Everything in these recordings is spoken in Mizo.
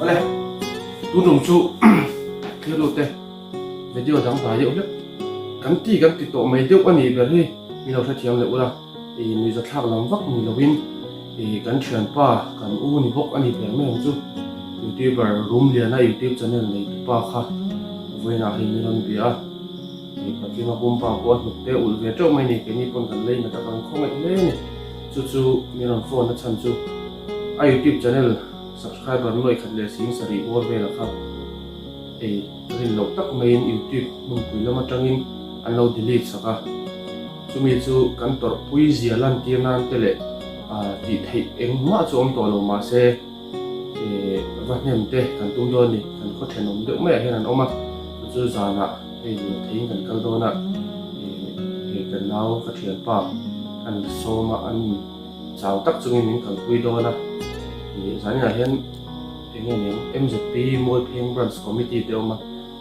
Awle, tun tum chu thlir lut te video dang dai deuh hlek kan ti kan ti tawh mai deuh a nih ber hi min lo hrethiam leh ula ih nuihza thlak lam vak ni lovin ih kan thianpa kan u ni bawk a nih ber mai ang chu youtuber Rumliana youtube channel nei tupa kha vawiinah hei min rawn bia a ih patlinga pumpa pawh a hnuk te ulh ve teuh mai a ni keini pawn kan lei nat a kan khawngaih hle a ni chu chu min rawn phone a chhan chu a youtube channel Subscriber nuaih khat leh sing sarih bawr velah kha ei rin loh tak maiin YouTube hmunpui lam atangin an lo delete sak a. Chumi chu kan tawrhpui zia lantir nan te leh tih theih engmah chu awm tawh lo mahse va hnem te kan tum dawn a ni. Kan khaw thenawm deuh maiah hian an awm a, chu chu zanah hei lirtheiin kan kal dawn a, hei kan nau ka thianpa kan sawm a an. Chau tak chungin min kalpui dawn a, ih zaninah hian eng nge niang MZP Mualpheng Branch Committee te awm a,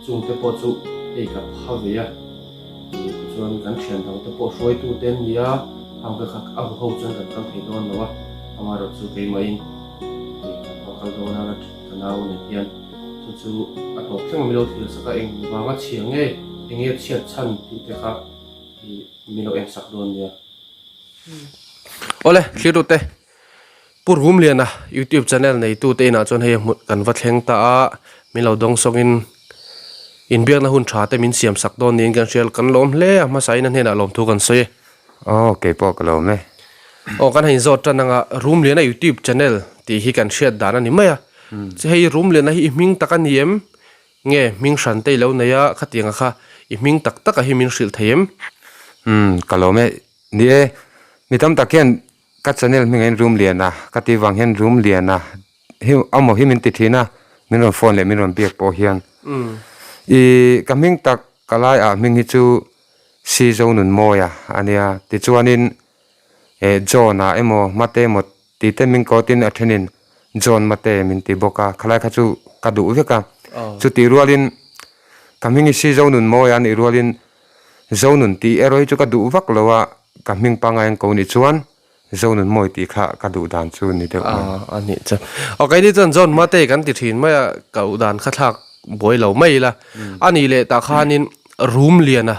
chung te pawh chu hei ka pha ve a, ih tichuan kan thian dang te pawh hruaitu te an ni a, hang te kha a huho chuan kan kal thei dawn lo a, amaherawh chu keimahin ih kan va kal dawn a ka nau nen hian chu chu a tawp thleng a min lo thlir sak a, eng vanga chhia nge eng nge chhiat chhan tih te kha ih min lo en sak dawn nia. Awle thlir te Pu Rumliana youtube channel neitu te inah chuan hei a hmun kan va thleng ta a min lo dawng sawngin inbiakna hun tha te min siam sak dawn niin kan hria kan lawm hle a hmasa in a hnenah lawmthu kan sawi e. Aw keipawh ka lawm e. Aw kan han inzawt tan anga Rumliana youtube channel tih hi kan hriat dan a ni mai a hei Rumliana hi i hming tak a ni em? Nge hming hran te i lo nei a, khatianga kha i hming tak tak a hi min hrilh thei em? Umm, ka lawm e. Ni e, mi tam tak hian ka channel hmingah hian room lian a, ka tih vang hian room lian a hi amaw hi min ti thin a, min rawn phone leh min rawn biak pawh hian. I ka hming tak ka lai ah hming hi chu Si Zonunmawia a nia, tichuanin eh John ah emaw Mate emaw Tih te min kawtin a thenin John Mate min ti bawk a, khalai kha chu ka duh vek a. Chutih rualin ka hming hi si Zonun mawi a nih rualin Zonun tih erawh hi chu ka duh vak lo a, ka hming pangngai an ko nih chuan Zonun mawi tih kha ka duh dan chu ni deuh mai. A nih chuan. Aw keini chuan John Mate kan ti thin mai a, ka uh dan kha thlak buai lo mai ila. A nih leh tah khanin room lian a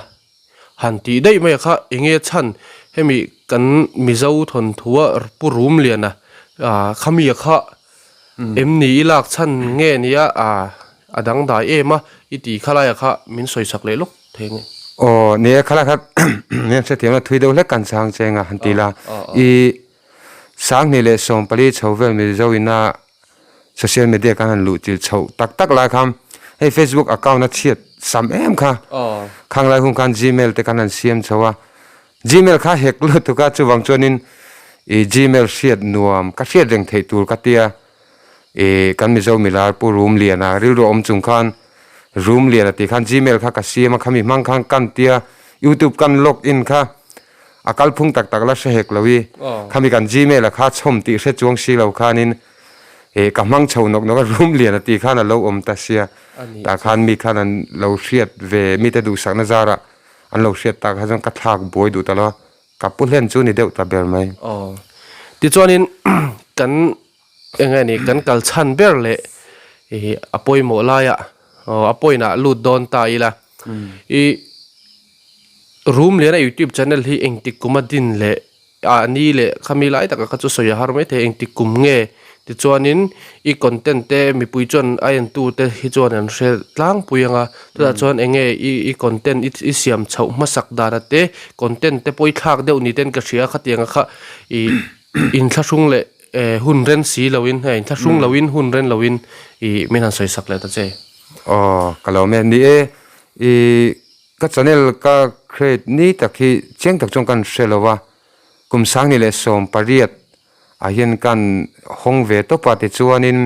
Han tih daih mai a kha enge chhan hemi kan Mizo thawnthua Pu Rumliana ah khami a kha em ni i lak chhan nge nia ah a dangdai em a i tih kha lai a kha min sawi sak leh lawk thei nge. Aw ni e khalai kha min hrethiam lo thui deuh hlek kan chhang cheng a han ti la i Sanghnih leh 14 chho vel Mizo ina social media kan han luh chilh chhoh tak tak lai khan hei facebook account a chhiat sam em kha khang lai hun khan gmail te kan han siam chho a gmail kha hek lutuk a chuvang chuanin ih gmail hriat nuam ka hriat reng theih tur ka tia ih kan mizo milar pu Rumliana rilru awm chung khan Rumliana tih khan gmail kha ka siam a khami hmang khan kan tia youtube kan log in kha a kalphung tak tak la hre hek lo i khami kan gmail a kha chhawm tih hre chuang si lo khanin eh ka hmang chho nawk nawk a room lian a tih khan a lo awm ta sia tah khan mi khan an lo hriat ve mite duhsakna zarah an lo hriat tak kha chuan ka thlak buai duh ta lo a ka pu hlen chu ni deuh ta ber mai. Aw tichuanin kan eng nge ni kan kal chhan ber leh ih a pawimawh laiah aw a pawinah lut dawn ta ila ih. Room lian a youtube channel hi engtik kum a din leh ah ni leh khami lai taka kha chu sawi a har maithei engtik kum nge tichuanin i content te mipui chuan a en tu te hi chuan an hre tlangpui ang a chutah chuan eng nge i i content i i siam chhoh hmasak dan a te content te pawh i thlak deuh ni ten ka hria khatiang a kha ih inthlahrung leh eh hun ren si lo in hei inthlahrung lo in hun ren lo in ih min han sawi sak leh ta che. Aw ka lo awm e ni e ih. Ka channel ka create ni tak hi chiang tak chuan kan hre lo a, kum 2018 ah hian kan hawng ve tawp a tichuanin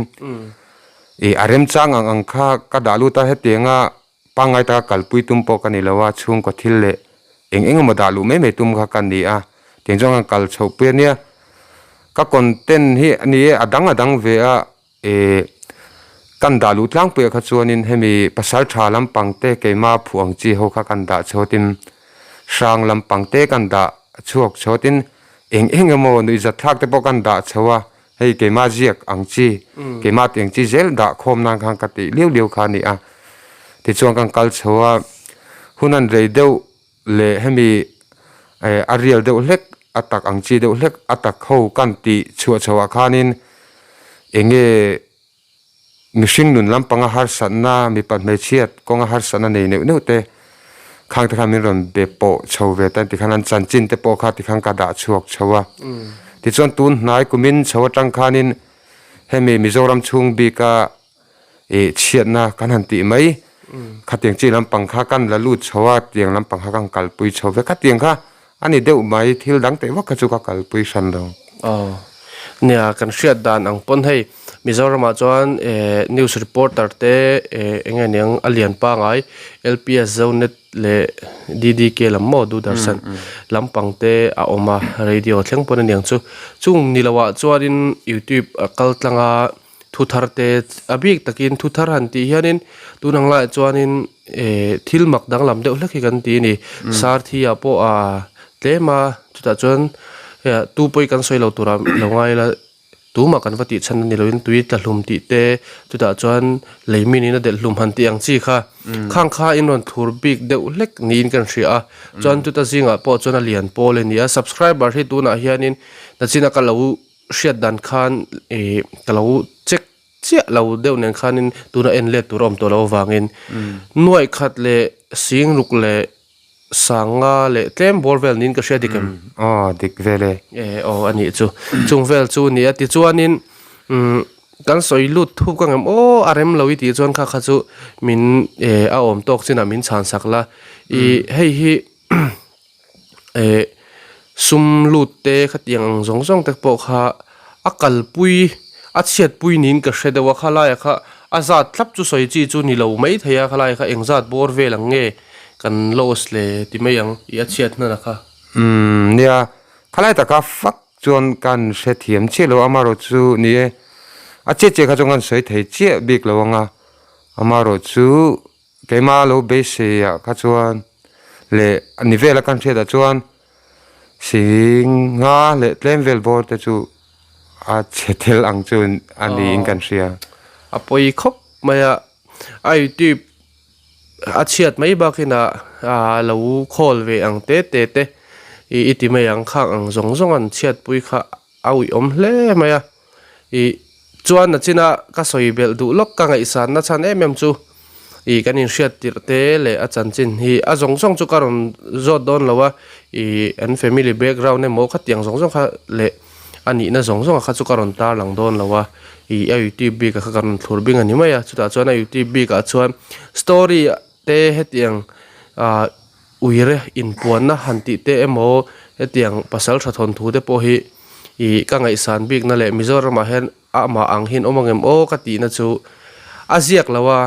ih a remchang ang ang kha ka dah lut a hetianga pangngai taka kalpui tum pawh ka ni lo a chhungkaw thil leh eng eng emaw dah luh mai mai tum kha ka ni a tiang chuan kan kal chhoh pui a nia ka content hi a ni e a dang a dang ve a. Ih, kan dah luh tlangpuiah kha chuanin hemi pasal tha lampang te keima phuh ang chi ho kha kan dah chhuatin hrang lampang te kan dah chhuak chhuatin eng eng emaw nuihzat thlak te pawh kan dah chho a, Hei keimah ziak ang chi, keimah tih ang chi zel dah khawm nan khan ka tih liau liau kha a ni a. Tichuan kan kal chho a, hun an rei deuh leh hemi a rial deuh hlek a tak ang chi deuh hlek a tak ho kan tih chhuah chho ah khanin eng nge mihring nun lampanga harsatna mipa hmeichhiat kawnga harsatna nei neuh neuh te khang te khan min rawn be pawh chho ve ta tikhan an chanchin te pawh kha tikhan ka dah chhuak chho a tichuan tun hnai kumin chho atang khanin hemi Mizoram chhung bika ih chhiatna kan han tih mai khatiang chi lampang kha kan la lut chho a tiang lampang kha kan kalpui chho ve khatiang kha a ni deuh mai thil dang teh vak kha chu ka kalpui hran lo. Aw nia kan hriat dan ang pawn hei Mizoramah chuan eh news reporter te eh eng nge niang a lian pangai L_P_S Zonet leh D_D_K lam maw Doordarshan lampang te a awm a radio thleng pawn a niang chu chung ni loh ah chuanin youtube a kal tlang a. Thu thar te a bik takin thu thar han tih hianin tun ang laiah chuanin eh thil mak danglam deuh hlek hi kan ti a ni. Sarthi ah pawh ah tlem a chutah chuan tu pawh hi kan sawi lo tura lo ngai ila tumah kan va tih chhan a ni loin tui tla hlum tih te chutah chuan lei min in a delh hlum han tih ang chi kha khang kha in rawn thlur bik deuh hlek niin kan hria a chuan chuta zingah pawh chuan a lian pawl a ni a subscriber hi tunah hianin nachina ka lo hriat dan khan ih ka lo check chiah lo deuh nen khanin tuna en let tur a awm tawh loh avangin nuaih khat leh sing ruk leh sanga leh tlem bawr vel niin ka hria dik em? Aw dik vel e. E aw a nih chu chung vel chu nia tichuanin umm kan sawi lut thup ka ngem aw a rem lo i tih chuan kha kha chu min eh a awm tawk chinah min chhan sak la ih hei hi. Eh sum lut te khatiang ang zawng zawng te pawh kha a kalpui a chhiatpui niin ka hre deuh a khalaiah kha a zat thlap chu sawi chi chu ni lo mai thei a khalaiah kha engzat bawr vel ang nge kan loss le ti mai ang ih a chhiat hnan a kha. Umm nia khalai taka fak chuan kan hrethiam chiah lo amarawh chu ni e a chiah chiah kha chuan kan sawi thei chiah bik lo ang a amarawh chu Keimah lo beisei ah kha chuan leh ni vel a kan hriat ah chuan singa leh tlem vel bawr te chu a chhe thel ang chu a niin kan hria. A pawi khawp mai a, a youtube a chhiat mai bakin ah a lo khawl ve ang te te te i ti mai ang khang ang zawng zawng an chhiatpui kha a uiawm hle mai a. Ih chuan nachina ka sawi belh duh lawk ka ngaihsanna chhan em em chu ih kan inhriat tirh te leh a chanchin hi a zawng zawng chu ka rawn zawt dawn lo a ih an family background emaw khatiang zawng zawng kha leh a nihna zawng zawng kha chu ka rawn tarlang dawn lo a ih a youtube bik ah kha ka rawn thlur bing a ni mai a chutah chuan a youtube bik ah chuan story te hetiang ah uire inpuanna han tih te emaw hetiang pasal tha thawnthu te pawh hi ih ka ngaihsan bikna leh Mizoramah hian amah ang hian awm angem aw ka tihna chu a ziak lo a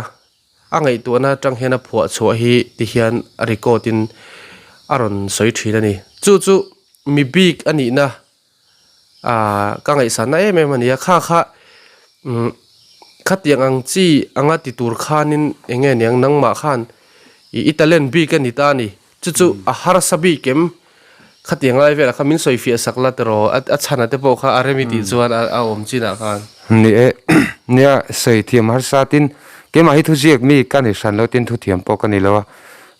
a ngaihtuahna atang hian a phuah chhuah hi ti hian a record in a rawn sawi thin a ni chu chu mi bik a nihna Aaa ka ngaihsanna em em a ni a kha kha umm khatiang ang chi anga ti tur khanin eng nge niang nangmah khan ih i talent bik a ni ta a ni chu chu a harsa bik em khatiang lai velah khan min sawi fiah sak la tiraw a chhana te pawh kha a rem i tih chuan a awm chinah khan. Ni e nia sawi thiam harsa tin keimah hi thuziak mi ka ni hran lo tin thuthiam pawh ka ni lo a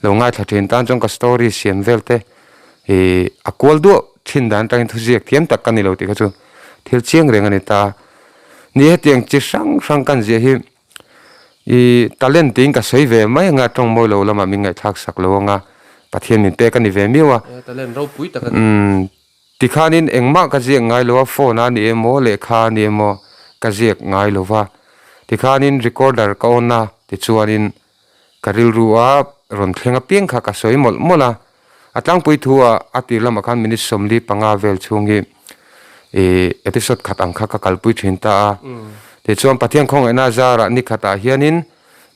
lo ngaithla thin tan chuan ka story siam vel te Ih a kual duah thin dan atangin thuziak thiam tak ka ni lo tih kha chu thil chiang reng a ni ta. Ni hetiang chi hrang hrang kan ziah hi ih talent tiin ka sawi ve mai anga tawng mawi lo lamah min ngaihthlak sak lo anga Pathian min pek a ni ve miau a. Talent ropui tak a ni. Umm tikhanin engmah ka ziak ngai lo a phone a ni emaw lehkha a ni emaw ka ziak ngai lo va tikhanin recorder ka on a tichuanin Ka rilru a rawn thleng apiang kha ka sawi mawlh mawlh a, a tlangpui thu ah a tir lamah khan minute 45 vel chhung hi ih episode khat ang kha ka kalpui thin ta a. Tichuan Pathian khawngaihna a zarah ni khatah hianin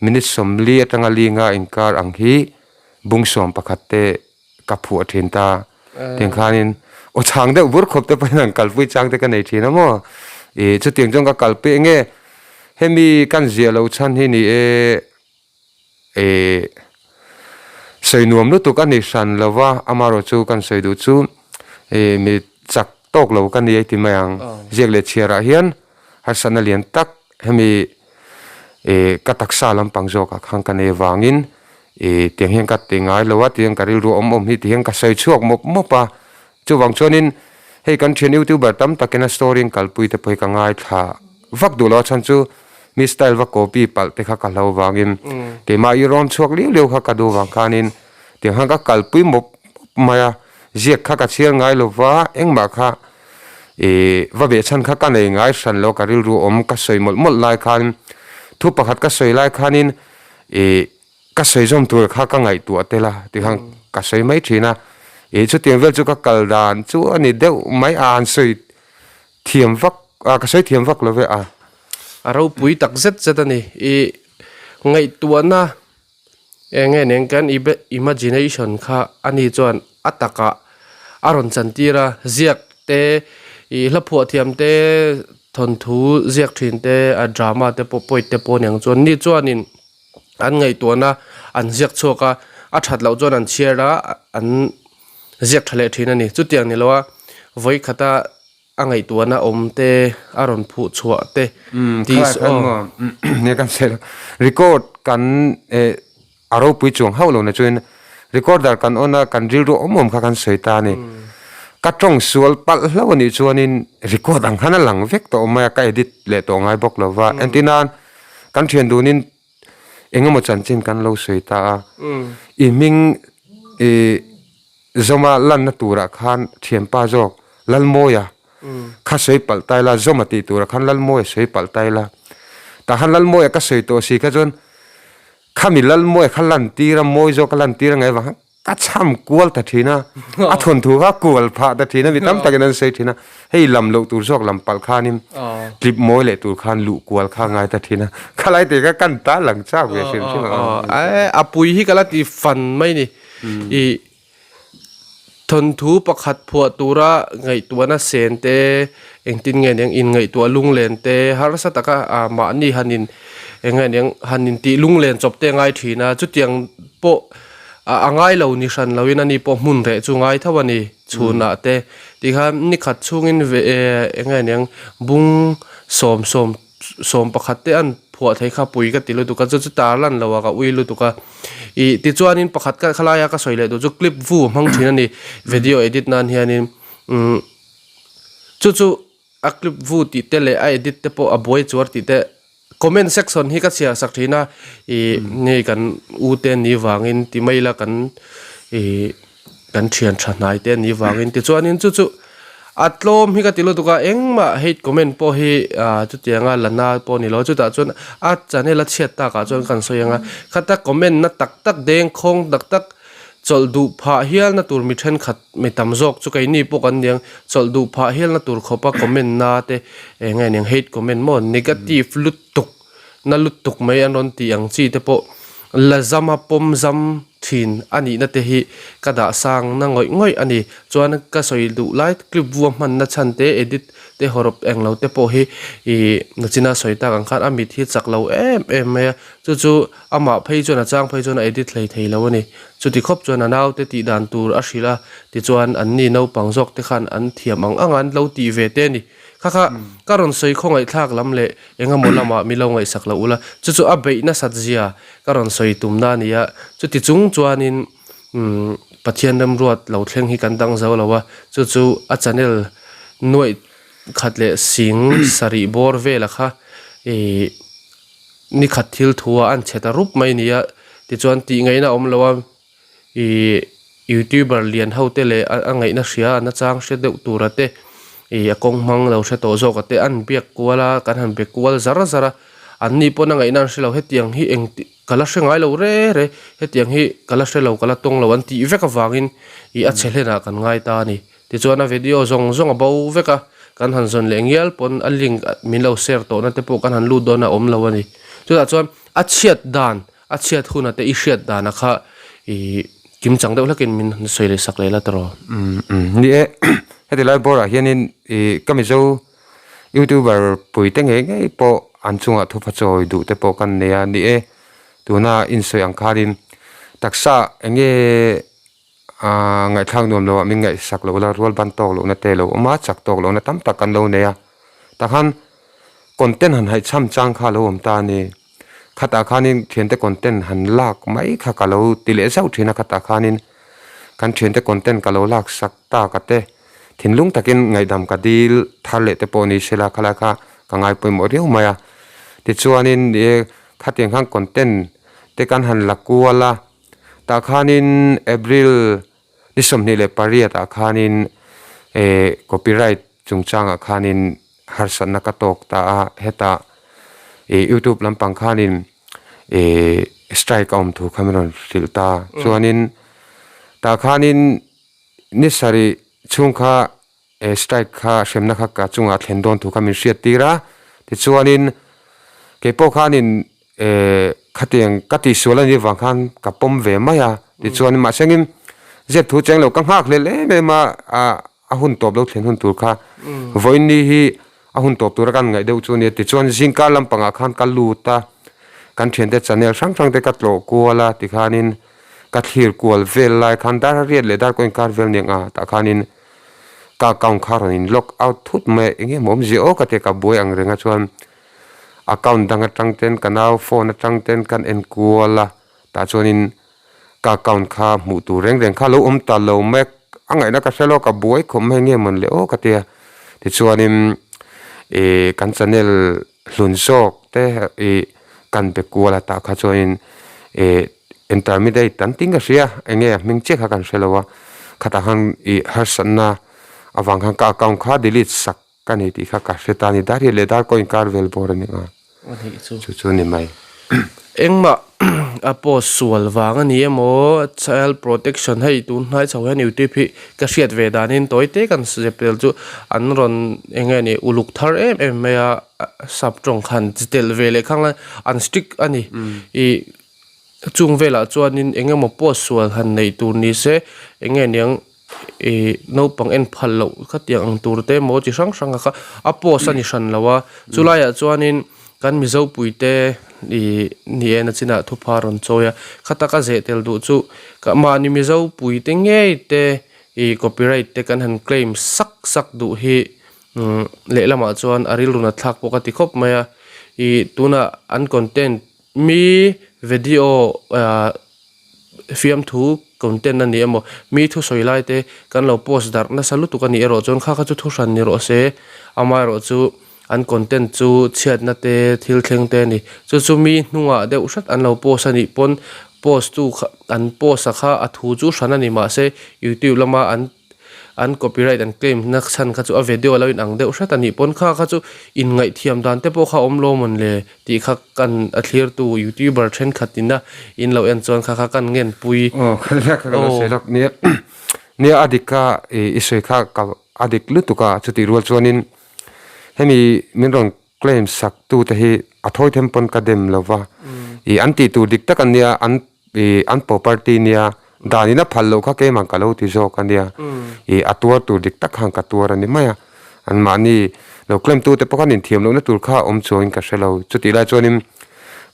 minute 40 atanga linga inkar ang hi bung 11 te ka phuah thin ta. Tiang khanin aw chhang deuh bur khawp te pawhin an kalpui chang te ka nei thin a maw. Ih chutiang chuan ka kalpui eng nge hemi kan ziah loh chhan hi ni e ih sawi nuam lutuk a ni hran lo va amaherawhchu kan sawi duh chu ih mi chak. tawk lo ka ni ei ti mai ang. Ziak leh chhiarah hian harsatna lian tak hemi ih ka taksa lampang zawkah khan ka nei avangin ih tiang hian ka ti ngai lo a, tiang ka rilru awm awm hi ti hian ka sawi chhuak mawp mawp a. Chuvang chuanin hei kan thian youtuber tam takin a story in kalpui te pawh hi ka ngaithla vak duh lo a chhan chu mi style va copy palh te kha ka hlo vangin keimah i rawn chhuak liu liu kha ka duh vang khanin tiang khan ka kalpui mawp mawp mai a, ziak kha ka chhiar ngai lo va engmah kha ih va beh chhan kha ka nei ngai hran lo ka rilru awm ka sawi mawlh mawlh lai khan thu pakhat ka sawi lai khanin ih Ka sawi zawm tur kha ka ngaihtuah tel a tikhan ka sawi mai thin a, ih chutiang vel chu ka kal dan chu a ni deuh mai a, an sawi thiam vak a, ka sawi thiam vak lo ve a. A ropui tak zet zet a ni, ih ngaihtuahna eng nge nen kan imagination kha a ni chuan a takah a rawn chantir a, ziak te ih hla phuah thiam te thawnthu ziak thin te a drama te pawh poet te pawh aniang chuan ni chuanin. An ngaihtuahna an ziak chhuak a, a that loh chuan an chhiar a, an ziak tha leh thin a ni. Chutiang ni loa vawi khata a ngaihtuahna awm te a rawn phuh chhuah te tih saw. Khalai khan maw nia kan sawi lo. Record kan eh a ropui chuang hauh lo na chuan recorder kan on a kan rilru awm awm kha kan sawi ta a ni. Ka tawng sual palh hlauh a nih chuanin record ang khan a lang vek tawh awm mai a, ka edit leh tawh ngai bawk lo va. Entirnan Kan thian dunin eng emaw chanchin kan lo sawi ta a, i hming i Zawma lanna turah khan thianpa zawk Lalmawia kha sawi palh ta ila, Zawma tih turah khan Lalmawia sawi palh ta ila, tah khan Lalmawia ka sawi tawh si kha chuan khami Lalmawia kha lantir a, mawi zawk a lantir a ngaih avang khan Ka chham kual ta thin a, a thawnthu kha kual phah ta thin a, mi tam takin an sawi thin a, hei lam loh tur zawk lam palh khanin tlip mawi leh tur khan luh kual kha a ngai ta thin a, khalai te kha kan ta lang chak ve hrim hrim a. A pui hi ka la ti fan mai ni, i thawnthu pakhat phuah tura ngaihtuahna sen te engtin nge niang inngaihtuah lunglen te harsa taka mahni han in eng nge niang han intih lunglen chawp te a ngai thin a, chutiang pawh A ngai lo ni hran loin ani pawh hmun reh chu ngai tho a ni chhunah te tikhan ni khat chhungin ve eng nge niang bung sawm sawm sawm pakhat te an phuah thei kha pui ka ti lutuk a chu chu tar lan lo a ka ui lutuk a ih tichuanin pakhat ka khalaia ka sawi leh duh chu clip vu hmang thin a ni video edit nan hianin umm chu chu a clip vu tih te leh a edit te pawh a buai chuar tih te. Comment section hi ka chhiar sak thin a, ih hei kan u te an nih vangin ti mai ila kan ih kan thian tha hnai te an nih vangin tichuanin chu chu a tlawm hi ka ti lutuk a engmah hate comment pawh hi ah chutianga la na pawh a ni lo chutah chuan a channel a chhiat takah chuan kan sawi ang a khata comment na tak tak dengkhawng tak tak chawlh duh phah hialna tur mi thenkhat mi tam zawk chu keini pawh kan niang chawlh duh phah hialna tur khawpa comment na te eng nge niang hate comment maw negative lutuk na lutuk mai an rawn tih ang chi te pawh la zama pawm zam thin a nihna te hi ka dah sang na ngawih ngawih a ni chuan ka sawi duh lai clip vua hmanna chhan te edit te hawrawp eng lo te pawh hi ih nachina sawi tak ang khan a mit hi chak lo em em mai a chu chu Amah phei chuan a chang phei chuan a edit hlei thei lo a ni. Chuti khawp chuan a naute tih dan tur a hrilh a, tichuan anni naupang zawk te khan an thiam ang ang a an lo tih ve te a ni. Kha kha ka rawn sawi khawngaihthlak lam leh eng emaw lamah mi lo ngaihsak lo ula, chu chu a beih nasat zia ka rawn sawi tumna a ni a. Chuti chung chuanin umm Pathian remruat lo thleng hi kan dang zo lo a, chu chu a channel nuaih khat leh sing sarih bawr vela kha ih Ni khat thil thu a an chhe ta rup mai nia tichuan tih ngaihna a awm lo a ih youtuber lian ho te leh a ngaihna hria a nachang hre deuh tura te ih a kawng hmang lo hre tawh zawk a te an biak kual a kan han be kual zar zar a an ni pawn a ngaihna an hre lo hetiang hi eng tih ka la hre ngai lo re re hetiang hi ka la hre lo ka la tawng lo an tih vek avangin ih a chhe hlenah kan ngai ta a ni. Tichuan a video zawng zawng a bo vek a, kan han zawn leh ngial pawn a link min lo share tawhna te pawh kan han lut dawn a awm lo a ni. Chutah chuan a chhiat dan, a chhiat huna te i hriat dana kha ih kim chang deuh hlakin min han sawi leh sak leh la tawh. Umm umm ni e, heti lai bawrah hianin ih ka Mizo youtuber pui te ngei ngei pawh an chungah thupa chawi duh te pawh kan nei a ni e, tuna insawi ang khanin taksa eng nge. Ngaihthlak nuam loah min ngaihsak loh la, rual ban tawk lohna te lo awm a, chak tawk lohna tam tak kan lo nei a. Takhan content han haihchham chang kha a lo awm ta a ni. Khatah khanin thiante content han lak mai kha ka lo ti leh zauh thin a, khatah khanin kan thiante content ka lo lak sak tak a te, thinlung takin ngaihdam ka dil thar leh te pawh ni sela khalai kha ka ngai pawimawh riau mai a. Tichuanin khatiang khan content te kan han la kual a. Tah khanin April ni 28 ah khanin eh copyright chungchangah khanin harsatna ka tawk ta a, hetah ih youtube lampang khanin ih strike a awm thu kha min rawn hrilh ta. Chuanin tah khanin ni sarih chhung kha eh strike kha hremna kha ka chungah thlen dawn thu kha min hriat tir a, tichuanin keipawh khanin eh khatiang ka tihsual a nih avang khan ka pawm ve mai a, tichuan mahsengin zep thu cheng lo ka nghak hlel em em a, ah a hun tawp lo thlen hun tur kha vawiin ni hi a hun tawp tura kan ngaih deuh chu a nia, tichuan zingkar lampangah khan ka lut a, kan thiante channel hrang hrang te ka tlawh kual a tikhanin ka thlir kual vel lai khan dar a riat leh dar kaw inkar vel nia nghah tah khanin ka account kha rawn in log out thut mai a, eng nge maw awmzia aw ka ti a, ka buai ang reng a chuan account dang atang ten ka nau phone atang ten kan en kual a, tah chuanin ka account kha hmuh tur reng reng kha a lo awm ta lo mai a, a ngaihna ka hre lo a, ka buai khawp mai nge mawn le aw ka ti a, tichuanin ih kan channel hlun zawk te ih kan be kual a tah kha chuanin ih intermediate an tih ka hria eng nge a hming chiah kha kan hre lo a, khatah khan ih harsatna avang khan ka account kha delete sak ka nei tih kha ka hre ta a ni, dar hi leh dar kaw inkar vel bawr a ni ang chu chu a ni mai. Engmah a post sual vang a ni emaw child protection hei tun hnai chho hian youtube hi ka hriat ve danin tawi te kan zep tel chu an rawn eng nge ni uluk thar em em mai a sap tawng khan chi tel ve leh khang lai an strict a ni ih chung velah chuanin eng emaw post sual han neih tur ni se eng nge niang ih naupang en phal loh khatiang ang tur te emaw chi hrang hrang kha a post a ni hran lo a chulaiah chuanin kan mizo pui te ih ni en a chinah thupha rawn chawi a kha taka zeh tel duh chu mahni mizo pui te ngei te ih copyright te kan han claim sak sak duh hi umm lehlamah chuan a rilru nat thlak pawh ka ti khawp mai a ih tunah an content mi video ah. Fiamthu content a ni emaw, mi thusawi lai te kan lo post darh nasa lutuk a nih erawh chuan kha kha chu thuhran ni rawh se, amaherawh chu an content chu chhiatna te thil thleng te a ni. Chu chu mi hnungah deuh hret an lo post a nih pawn post tu kha an post a kha a thu chu hran a ni mahse youtube lama an an copyright an claim na chhan kha chu a video lo in ang deuh hret a nih pawn kha kha chu in ngaihthiam dan te pawh kha a awm lo mawn le tih kha kan a thlir tu youtuber thenkhat in a in lo en chuan kha kha kan ngen pui. Aw kha nia kha ka lo sawi lawk nia nia a dik kha i i sawi kha ka a dik lutuk a chutih rual chuanin hemi min rawn claim sak tu te hi a thawi them pawn ka dem lo va ih an tih tur dik tak an nia an ih an property nia dan in a phal loh kha keimah ka lo ti zawk a nia ih a tuar tur dik tak khan ka tuar a ni mai a an mahni lo claim tu te pawh khan inthiam lohna tur kha awm chuangin ka hre lo chutih lai chuanin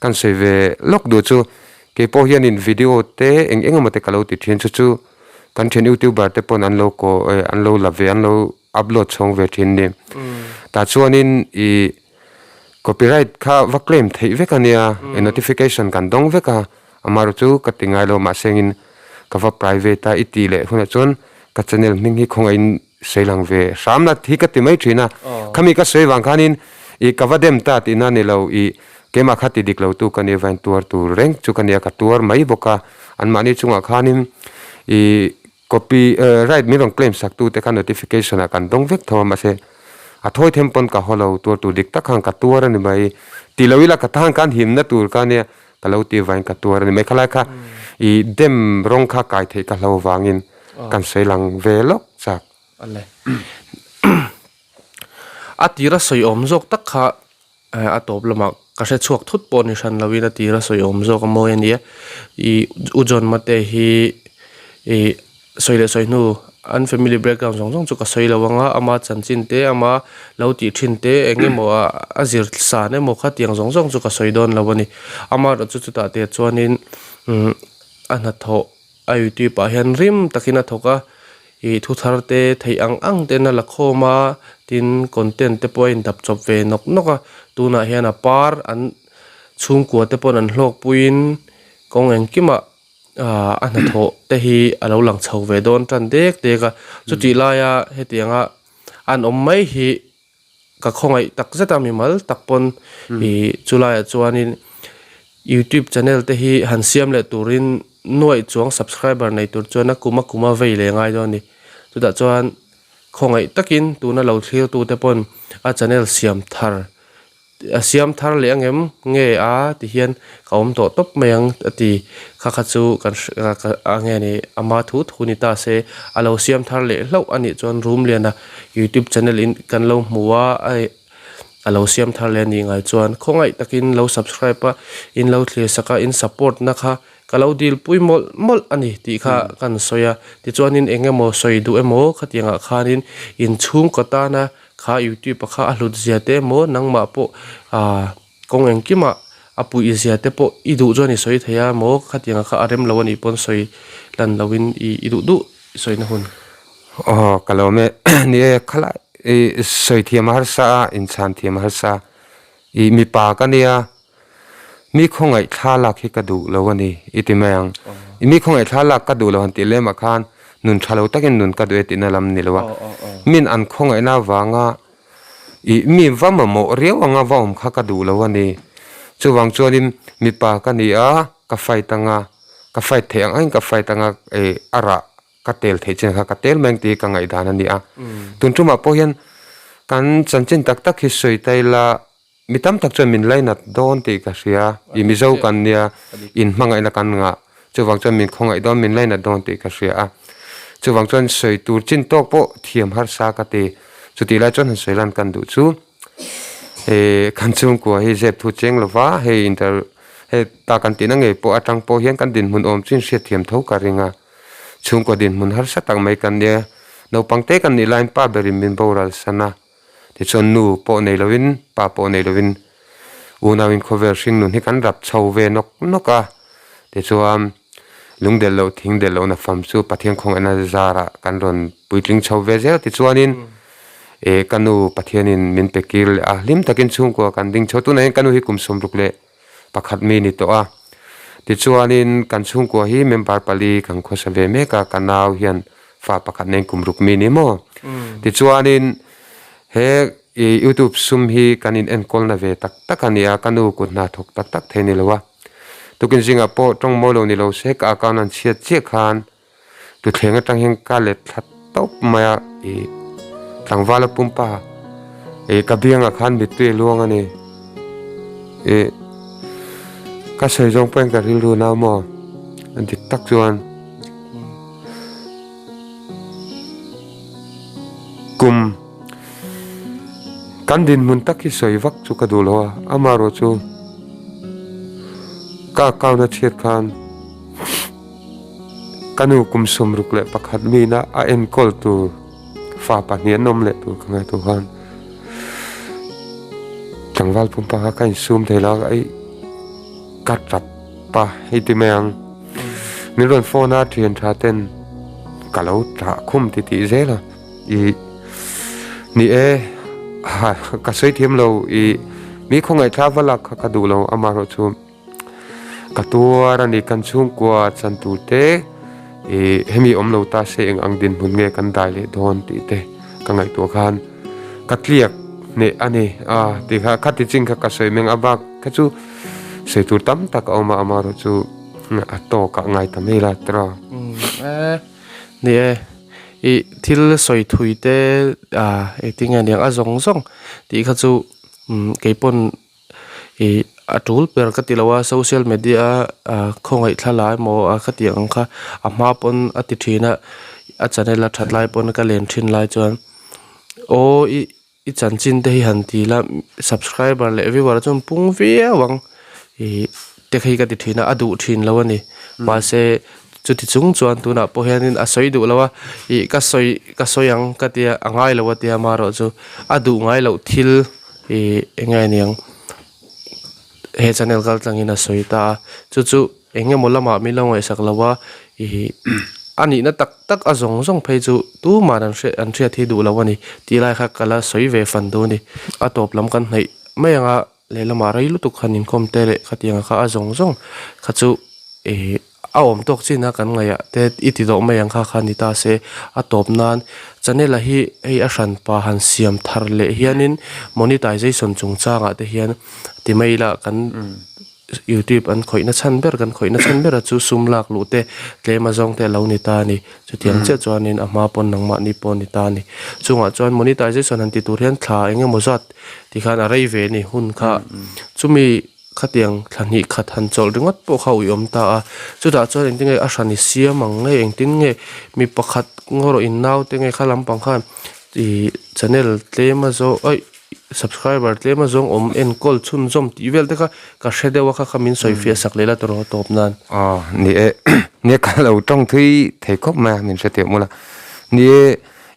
kan sawi ve lawk duh chu keipawh hianin video te eng eng emaw te ka lo ti thin chu chu kan thian youtuber te pawn an lo kaw an lo la ve an lo upload chhawng ve thin ni. Tah chuanin ih copyright kha va claim theih vek a nia, e notification kan dawng vek a, amaherawh chu ka ti ngai lo mahse engin ka va private a i tih leh hunah chuan ka channel hming hi khawngaihin sawi lang ve hram la hi ka ti mai thin a, khami ka sawi vang khanin ih ka va dem ta tihna a ni lo, ih keimah kha ti dik lo tu ka nia vain tuar tur reng chu ka nia ka tuar mai bawk a, anmahni chungah khanin ih Copy right min rawn claim sak tu te kha notification ah kan dawng vek tho a mahse a thawi them pawn ka haw lo tuar tur dik tak khan ka tuar a ni mai ti lo ila ka tan khan himna tur ka nia ka lo ti vain ka tuar a ni mai khalai kha ih dem rawng kha kai theih ka hlo vangin kan sawi lang ve lawk chak. A tira sawi awm zawk tak kha A tawp lamah ka hre chhuak thut pawh ni hran lovin a tira sawi awm zawk a mawi a nia. Ih U John Mate hi ih sawi leh sawi hnu an family background zawng zawng chu ka sawi lo ang a, ama chanchin te ama lo tih thin te eng emaw a zir san emaw khatiang zawng zawng chu ka sawi dawn lo a ni. Amaherawhchu chutah te chuanin umm a hnathawh. a youtube ah hian rim takin a thawk a ih thu thar te theih ang ang ten a la khawm a tin content te pawh a in dap chawp ve nawk nawk a tunah hian a par an chhungkua te pawn an hlawk puiin kawng engkimah ah a hnathawh te hi a lo lang chho ve dawn tan dek dek a chutih laia hetianga an awm mai hi. Ka khawngaih tak zet a mimal tak pawn ih chulaiah chuanin youtube channel te hi han siam leh turin nuaih chuang subscriber nei tur chuan a kum a kum a vei leh ngai dawn a ni. Chutah chuan khawngaih takin tuna lo thlir tute pawn a channel siam thar a siam thar leh angem nge a ti hian ka awm tawh tawp mai ang a ti kha kha chu kan hre a nge ni ama thu thu ni ta se a lo siam thar leh hlauh a nih chuan room liana youtube channel in kan lo hmu a a lo siam thar leh a nih ngai chuan khawngaih takin lo subscribe a in lo thlir sak a in support na kha ka lo dil pui mawlh mawlh a ni tih kha kan sawi a tichuanin eng emaw sawi duh emaw khatiang ah khanin inchhungkaw tana kha youtube a kha a hlut zia te emaw nangmah pawh ahh kawng engkimah a puih zia te pawh i duh chuan i sawi thei a maw khatiang kha a rem lo a nih pawn sawi lan loin i i duh duh i sawina hun. Aw ka lo me ni e khalai i sawi thiam a harsa a inchhan thiam a harsa a i mipa ka nia mi khawngaih thla lak hi ka duh lo a ni i ti mai ang i mi khawngaih thla lak ka duh lo han tih lemah khan nun tha lo takin nun ka duh e tihna lam ni lo a min an khawngaihna avanga Ih, mi va mamawh riau anga va awm kha ka duh lo a ni. Chuvang chuanin mipa ka ni a, ka fight anga, ka fight theih ang angin ka fight anga, eh, a rah ka tel theih chin kha ka tel mai ang tih hi ka ngaihdan a ni a. Tun tumah pawh hian kan chanchin tak tak hi sawi ta ila, mi tam tak chuan min lainat dawn tih ka hria. Ih, Mizo kan nia, inhmangaihna kan ngah. Chuvang chuan min khawngaih dawn, min lainat dawn tih ka hria a. Chuvang chuan sawi tur chin tawk pawh thiam harsa ka ti. Chutih lai chuan han sawi lan kan duh chu eh kan chhungkua hi zep thu cheng lova hei inter hei ta kan tihna ngei pawh atang pawh hian kan dinhmun awm chu inhriat thiam tho ka ring a. Chhungkua dinhmun harsa tak mai kan nia. Naupang te kan nih laiin pa berin min boral san a. Tichuan nu pawh nei lovin pa pawh nei lovin unauin khawvel hring nun hi kan rap chho ve nawk nawk a. Tichuan lung del loh thing del lohna fam chu Pathian khawngaihna zarah kan rawn puitling chho ve zel a. Tichuanin eh ka nu Pathianin min pe kir leh a, hlim takin chhungkua kan ding chho. Tunah hian ka nu hi kum 60 leh pakhat mi ni tawh a. Tichuanin kan chhungkua hi member pali kan khawsa ve mek a, ka nau hian fa pakhat nen kum ruk mi ni maw. Tichuanin he youtube sum hi kan in enkawlna ve tak tak a ni a, ka nu kut hna thawk tak tak thei ni lo a. Tukin zingah pawh tawng mawi lo ni lo se ka account an chhiat chiah khan Tuthleng atang hian ka let thla tawp mai a, ih tlangvala pumpa ih ka biangah khan mittui a luang a ni. Ih ka sawi zawng pawhin ka rilru nau maw a dik tak chuan kum kan dinhmun tak hi sawi vak chu ka duh lo a, amaherawhchu ka account a chhiat khan. Ka nu kum 61 mina a enkawl tur fa pahnih an awm leh tur ka ngaihtuah khan tlangval pumpa kha ka insum thei lo a, ka tap a hei ti mai ang. Min rawn phone a thian tha ten ka lo tah khum ti tih zel a, ih ni e ka sawi thiam lo ih mi khawngaih thla va lak kha ka duh lo amaherawhchu. Ka tuar a ni, kan chhungkua chan tur te ih hemi awm lo ta se eng ang dinhmun nge kan dai leh dawn tih te ka ngaihtuah khan ka tliak hneh a ni a tih kha khati chin kha ka sawi meng a bak kha chu sawi tur tam tak a awm a amaherawh chu a tawk ah ngai ta mai la tiraw. Ni e, ih thil sawi thui te ah engtin nge niang a zawng zawng tih kha chu keipawn. Ih a tul ber ka ti lo a social media a khawngaih thla emaw a khatiang ang kha a hma pawn a ti thin a a channel a that lai pawn ka len thin lai chuan aw i i chanchin te hi han ti la subscriber leh viewer chuan pung viau ang ih te khi ka ti thin a a duh thin lo a ni mahse chuti chung chuan tunah pawh hianin a sawi duh lo a ih ka sawi ka sawi ang ka tia a ngai lo a tia amaherawhchu a duh ngai loh thil. Ih eng nge niang he channel kal tlangin a sawi ta a chu chu Eng emaw lamah min lo ngaihsak lo a, ih a nihna tak tak a zawng zawng phei chu tuman an hriat an hriat hi duh lo a ni tih lai kha ka la sawi ve fan duh a ni. A tawp lam kan hnaih mai ang a, lehlamah rei lutuk han inkawm te leh khatiang kha a zawng zawng kha chu ih a awm tawk chin a kan ngaih ah te i ti dawh mai ang kha kha ni ta se a tawp nan channel a hi hei a hran pa han siam thar leh hianin monetization chungchangah te hian ti mai ila kan youtube an khawih na chhan ber kan khawih na chhan ber a chu sum lak luh te tlem a zawng te a lo ni ta a ni chutiang chiah chuanin a hma pawn nangmahni pawh a ni ta a ni chungah chuan monetization han ti tur hian thla eng emaw zat tikhan a rei ve a ni hun kha chumi. Khatiang thla hnih khat han chawlh ringawt pawh kha ui awm ta a, chutah chuan engtin nge a hran i siam ang nge engtin nge mi pakhat ngaw rawh in naute nge kha lampang khan ih channel tlem a zawng aih subscriber tlem a zawng awm enkawl chhunzawm tih vel te kha ka hre deuh a kha kha min sawi fiah sak leh la tawrh a tawp nan. Aw ni e ni e ka lo tawng thui thei khawp mai a min hre teh mawlh a ni e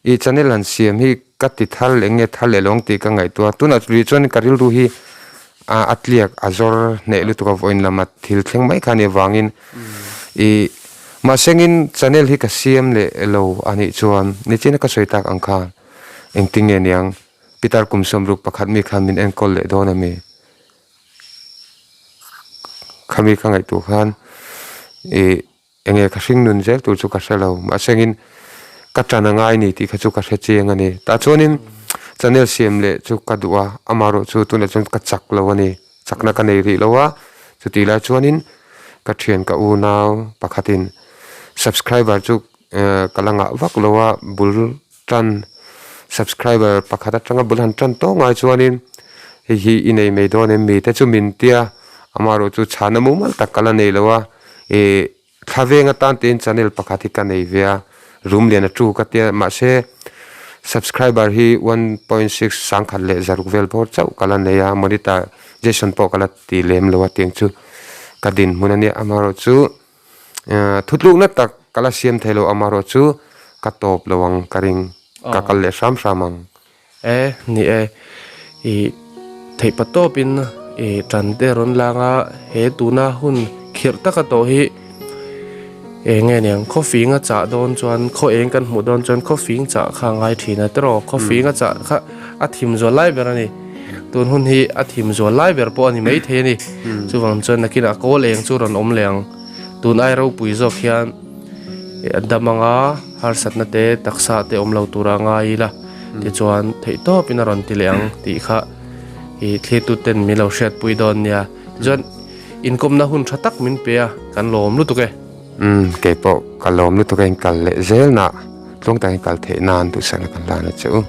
ih channel han siam hi Ka ti thar leh nge thar leh lawng tih ka ngaihtuah a, tunah chu chuan ka rilru hi a tliak a zawr hneh lutuk a vawiin lama thil thleng mai kha a nih avangin ih mahsengin channel hi ka siam leh lo a nih chuan nichina ka sawi tak ang khan engtin nge niang Pitar kum sawmruk pakhat mi khan min enkawl leh dawn a mi khami ka ngaihtuah khan ih. Enge ka hring nun zel tur chu ka hre lo, mahsengin ka tan a ngai ni tih kha chu ka hre chiang a ni. Tah chuanin channel siam leh chu ka duh a, amaherawh chu tunah chuan ka chak lo a ni, chakna ka nei rih lo a, chutih lai chuanin ka thian ka unau pakhatin subscriber chu ka la ngah vak lo a, bul tan subscriber pakhat atanga bul han tan tawh ngai chuanin hei hi i nei mai dawn em mi te chu min tia, amaherawh chu chhana mumal tak ka la nei lo a. Ih thla veng atan tiin channel pakhat hi ka nei ve a, room lian a tu ka tia mahse subscriber hi 1.6 sangkhat leh zaruk vel bawr chauh ka la nei a monetization pawh ka la ti lem lo a tiang chu ka dinhmun a nia amaherawh chu thutlukna tak ka la siam thei lo amaherawh chu ka tawp lo ang ka ring ka kal leh hram hram ang. E, ni e. I theihpa tawpin i tan te rawn lang a, he tuna hun khirh taka tawh hi eng nge niang khaw fing a chah dawn chuan khaw eng kan hmuh dawn chuan khaw fing chah kha a ngai thin a tiraw khaw fing a chah kha a thim zual lai ber a ni tun hun hi a thim zual lai ber pawh a ni maithei a ni chuvang chuan nakinah kawl eng chu rawn awm leh ang tun ai ropui zawk hian a dam anga harsatna te taksa te awm lo tura ngai ila. Tichuan theihtawpin a rawn ti leh ang tih kha ih thlirtuten min lo hriatpui dawn nia. Tichuan inkawmna hun tha tak min pe a, kan lawm lutuk e. Umm keipawh ka lawm lutuk a inkal leh zelna tluang takin kal theih nan duhsakna kan lan a che u.